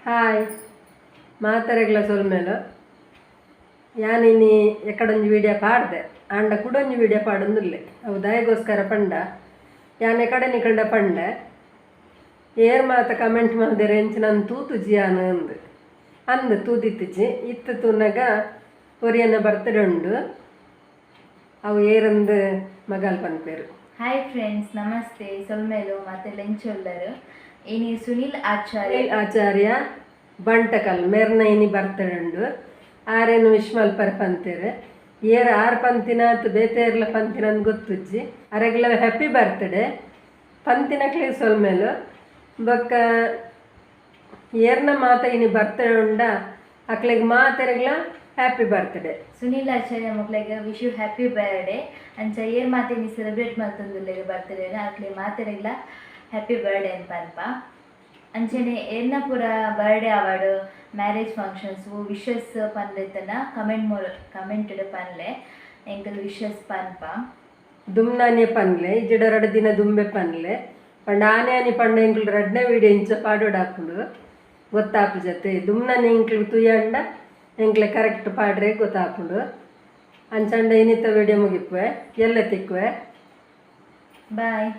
Hi ಮಾತೆರೆಗ್ಲ ಸೊಲ್ಮೆಲು. ಯಾನಿನಿ ಎಕಡೊಂಜಿ video ಪಾಡ್ದೆ, ಆಂಡ ಕುಡೊಂಜಿ ವೀಡಿಯೋ ಪಾಡೊಂದುಲ್ಲೆ. ಅವು ದಾಯೆಗೋಸ್ಕರ ಪಂಡ, ಯಾನ್ ಎಕಡೆ ನಿಕಲ್ಡ ಪಂಡೆ, ಏರ್ ಮಾತ ಕಮೆಂಟ್ ಮಲ್ದೆರ್ ಎಂಚಿನ ತೂತುಜಿ ಯಾನ್ ಅಂದ್ ಅಂದ್ ತೂದಿತ್ತಿಜಿ. ಇತ್ತೆ ತೂನಗ ಒರಿಯನ ಬರ್ತಡೆ ಉಂಡು. ಅವು ಏರಂದು ಮಗಲ್ ಪನ್ಪೆರ್. ಹಾಯ್ ಫ್ರೆಂಡ್ಸ್, ನಮಸ್ತೆ, ಸೊಲ್ಮೆಲು. ಮಾತೆರ್ಲ ಎಂಚ ಉಲ್ಲರ್? ಇನಿ ಸುನಿಲ್ ಆಚಾರ್ಯ ಸುನಿಲ್ ಆಚಾರ್ಯ ಬಂಟಕಲ್ ಮೆರ್ನ ಇನಿ ಬರ್ತಡೆ ಉಂಡು. ಆರೇನು ವಿಶ್ ಮಲ್ಪರೆ ಪಂತೆರ್. ಏರ್ ಆರ್ ಪಂತಿನ ಅತ್ ಬೇತೆ ಏರ್ಲ ಪಂತಿನ ಅಂದ್ ಗೊತ್ತುಜ್ಜಿ. ಅರೆಗ್ಲ ಹ್ಯಾಪಿ ಬರ್ತ್ಡೇ. ಪಂತಿನಕ್ಲೆಗ್ ಸೊಲ್ಮೆಲು. ಬೊಕ್ಕ ಏರ್ನ ಮಾತ ಇನಿ ಬರ್ತಡೆ ಉಂಡ ಅಕ್ಲೆಗ್ ಮಾತೆರೆಗ್ಲ ಹ್ಯಾಪಿ ಬರ್ತ್ಡೇ. ಸುನಿಲ್ ಆಚಾರ್ಯ ಮೊಕ್ಲೆಗ್ ವಿಶ್ you happy birthday. ಅಂಚ ಏರ್ ಮಾತೆ ಇನಿ ಸೆಲೆಬ್ರೇಟ್ ಮಲ್ತೊಂದುಲ್ಲೆರ್ ಬರ್ತ್ಡೇ, ಅಕ್ಲೆ ಮಾತೆರೆಗ್ಲ ಹ್ಯಾಪಿ ಬರ್ಡೇ ಅಂತ ಪನ್ಪ. ಅಂಚನೆ ಏರ್ನ ಪೂರ ಬರ್ಡೇ ಆವಡ್, ಮ್ಯಾರೇಜ್ ಫಂಕ್ಷನ್ಸ್, ವಿಶಸ್ ಪನ್ಲೆತ್ತನ ಕಮೆಂಟ್ ಪನ್ಲೆ, ಎಂಕಲ್ ವಿಶಸ್ ಪನ್ಪ. ದುಮ್ನಾನಿಯ ಪನ್ಲೆ, ಇಜ್ಜಿಡ ರಡ್ಡ್ ದಿನ ದುಂಬೆ ಪನ್ಲೆ. ಪಂಡ ಆನೆ ಆನಿ ಪಂಡ ಎಂಕುಲು ರಡ್ಡನೇ ವೀಡಿಯೋ ಇಂಚ ಪಾಡೋಡಾಪುಂಡು, ಗೊತ್ತಾಪುಜತೆ. ದುಮ್ನಾನಿ ಎಂಕ್ಲು ತುಯ್ಯಂಡ ಎಂಕ್ಲೆ ಕರೆಕ್ಟ್ ಪಾಡ್ರೆ ಗೊತ್ತಾಪುಂಡು. ಅಂಚಂಡ ಇನಿತ ವೀಡಿಯೋ ಮುಗಿಪುವೆ, ಎಲ್ಲ ತಿಕ್ಕುವೆ. ಬಾಯ್.